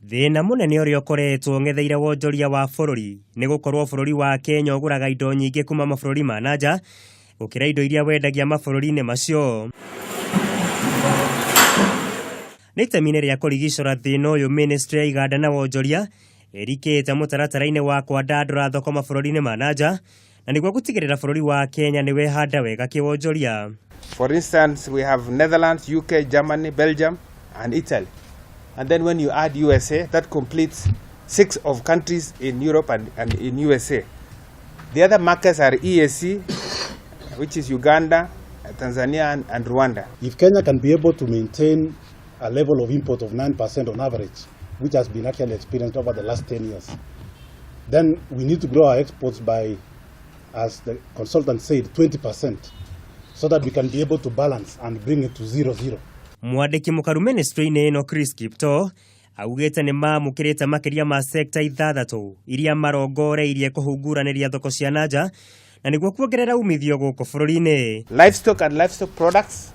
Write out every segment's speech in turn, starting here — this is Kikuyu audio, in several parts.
Thĩna mũnene ũrĩa ũkoretwo ũng'etheire wonjoria wa bũrũri nĩ gũkorwo bũrũri wa Kenya ũgũraga indo nyingĩ kuma mabũrũri ma na nja gũkĩra indo iria wendagia mabũrũri-inĩ macio. Nĩ itemi-inĩ rĩa kũrigicũra thĩna ũyũ, ministry ya iganda na wonjoria ĩrikĩte mũtaratara-inĩ wa kwandandũra thoko mabũrũri-inĩ ma na nja na nĩguo gũtigĩrĩra bũrũri wa Kenya nĩ wehanda wega kĩwonjoria. For instance, we have Netherlands, UK, Germany, Belgium, and Italy. And then when you add USA, that completes six of countries in Europe and in USA. The other markets are EAC, which is Uganda, Tanzania, and Rwanda. If Kenya can be able to maintain a level of import of 9% on average, which has been actually experienced over the last 10 years, then we need to grow our exports by, as the consultant said, 20%, so that we can be able to balance and bring it to zero zero. Mwandĩki mũkaru ministry-inĩ ĩno Chris Kiptoo augĩte nĩ mamũkĩrĩte makĩria ma sekta 6 iria marongoreirie kũhunguranĩria thoko cia na nja na nĩguo kuongerera umithio gũkũ bũrũri-inĩ. Livestock and livestock products,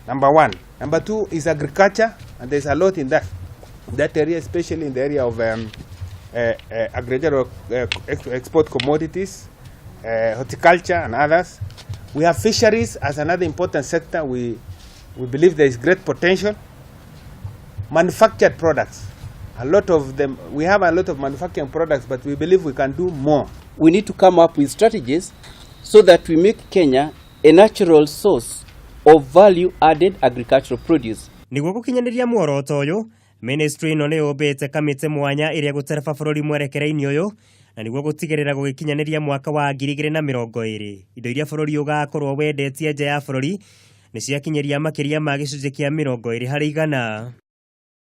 number one. Number two is agriculture, and there's a lot in that area, especially in the area of agricultural export commodities, horticulture, and others. We have fisheries as another important sector. We believe there is great potential. Manufactured products, a lot of them, we have a lot of manufacturing products, but we believe we can do more. We need to come up with strategies so that we make Kenya a natural source of value added agricultural produce. Nĩguo gũkinyanĩria muoroto ũyũ, ministry ĩno nĩ yũmbĩte kamĩtĩ mwanya ĩrĩa gũtereba bũrũri mwerekera-inĩ ũyũ na nĩguo gũtigĩrĩra gũgĩkinyanĩria mwaka wa 2020 indo iria bũrũri ũgakorwo wendetie nja ya bũrũri nĩ ciakinyĩria makĩria ma gĩcunjĩ kĩa 20%.